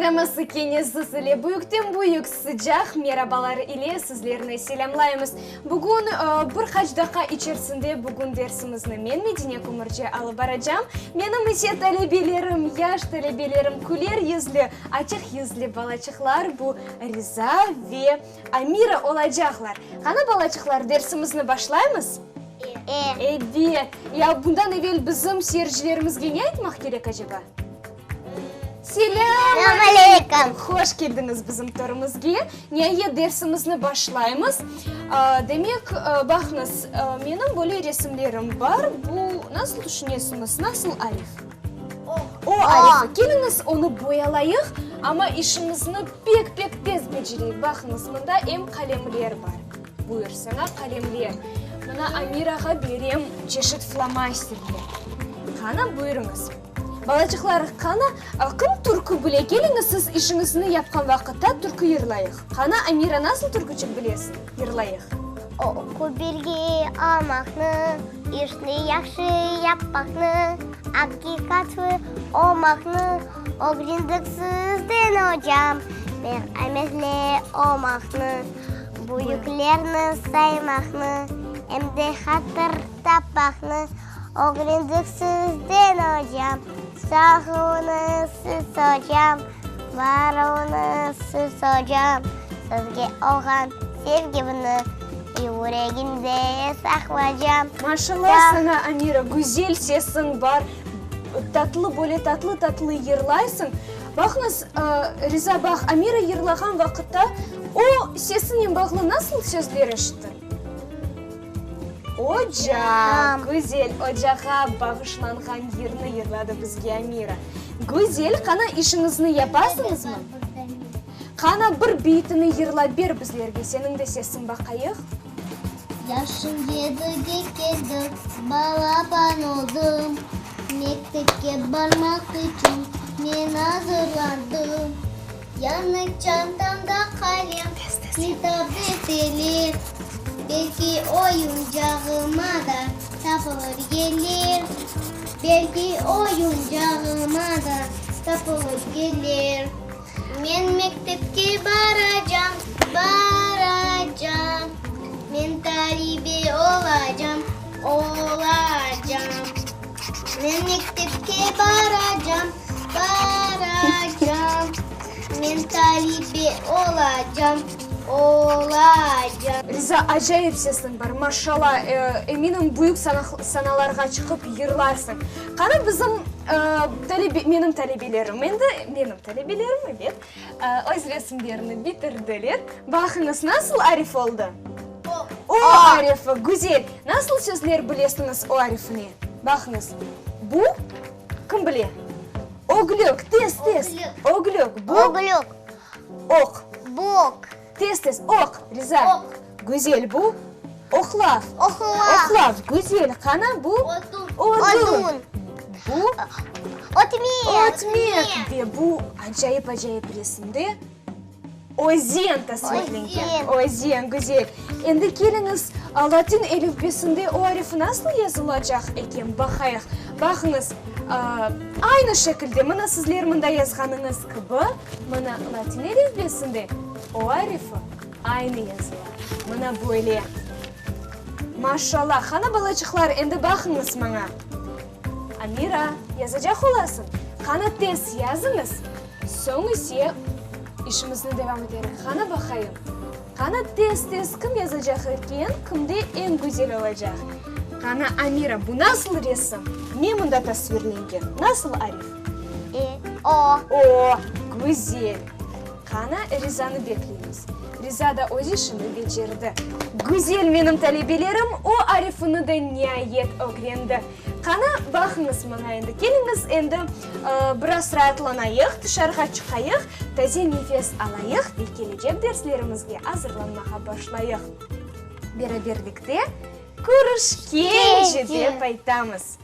Programması kene siz ile büyükten büyük sıcaq merabalar ile sizlerni selâmlaymız. Bugün bir qaç daqqa içersinde bugün dersimizni men, Medine Kömürci, alıp baracam. Menim ise talebelerim, yaş talebelerim, küler yüzlü, açıq yüzlü balaçıqlar bu Riza ve Amira olacaqlar. Qana, balaçıqlar, dersimizni başlaymız? E. Ebet. Ya bundan evel bizim seyircilerimizge ne aytmaq kerek aceba? Selâm aleyküm! Hoş keldiñiz bizim torumızge. Niayet, dersimizni başlaymız. Demek, baqıñız, menim böyle resimlerim bar. Bu, nasıl tüşünesiñiz, nasıl arif? O. O arifi. Keliñiz, onı boyalayıq, amma işimizni pek-pek tez becereyik. Baqıñız, mında em qalemler bar. Buyur, saña qalemler. Mına Amirağa berem çeşit flomasterler. Qana, buyurıñız. Balaçıqlar, qana, kim türkü bile? Keliñiz, siz işiñizni yapqan vaqıtta türkü yırlayıq. Qana, Amira, nasıl türküçik bilesiñ? Yırlayıq. Oqup bilgi almaqnı, işni yahşı yapmaqnı, aqiqatlı olmaqnı ögrendik sizden, ocam. Merhametli olmaqnı, büyüklerni saymaqnı, em de hatır tapmaqnı Ögrendik sizden, ocam, Sağ oluñız siz, ocam, Var oluñız siz, ocam. Sizge olğan sevgimni Yüregimde saqlaycam. Maşallah saña, Amira, güzel sesiñ bar, tatlı, böyle tatlı-tatlı yırlaysıñ. Baqıñız, Riza, baq, Amira yırlağan vaqıtta o, sesinen bağlı nasıl sözler eşittiñ? Oca, güzel, ocağa bağışlanğan yırnı yırladı bizge Amira. Güzel, qana, işiñizni yapasıñızmı? Qana, bir beytini yırlap ber bizlerge, seniñ de sesiñ baqayıq. Yaşım yedige keldi, balaban oldım, Mektepke barmaq içün men azırlandım. Yañı çantamda qalem, kitap, defterler, Belki oyuncağıma da tapılır yerler, Belki oyuncağıma da tapılır yerler. Men mektepke baracam, baracam, Men talibe olacam, olacam. Men mektepke baracam, baracam, Men talibe olacam, olacam. Riza, acayip sesiñ bar, maşallah, eminim, büyük sanalarğa çıqıp yırlarsıñ. Qana, bizim talebe, menim talebelerim endi, menim talebelerim, ebet, öz resimlerini bitirdiler. Baqıñız, nasıl arif oldı? O. O arifi, güzel. Nasıl sözler bilesiñiz o arifine? Baqıñız, bu, kim bile? Öglük, tez, tez. Öglük. Bu. Öglük. Oq. Bu oq. Tez, tez, oq, Riza. Oq. Güzel, bu. Oqlav. Oqlav. Oqlav, güzel. Qana, bu? Odun. Odun. Bu? Ötmek. Ötmek. Ve bu acayip-acayip resimde Özen tasvirlengen. Özen, güzel. Endi keliñiz, latin elifbesinde o arif nasıl yazılacaq eken, baqayıq. Baqıñız, aynı şekilde, mına sizler mında yazğanıñız kibi, mına latin elifbesinde o arifi aynı yazıla. Mına böyle. Maşallah! Qana, balaçıqlar, endi baqıñız maña. Amira, yazacaq olasıñ? Qana, tez yazıñız. Soñ ise işimizni devam eterik. Qana baqayım, qana tez-tez kim yazacaq eken, kimde eñ güzel olacaq? Qana, Amira, bu nasıl resim? Ne mında tasvirlengen? Nasıl arif? E, O. O, güzel. Qana, Rizanı bekleymiz. Riza da öz işini becerdi. Güzel menim talebelerim o arifini de niayet ögrendi. Qana, baqıñız maña endi, keliñiz endi biraz raatlanayıq, tışarığa çıqayıq, taze nefes alayıq ve kelecek derslerimizge azırlanmağa başlayıq. Beraberlikte körüşkence dep aytamız.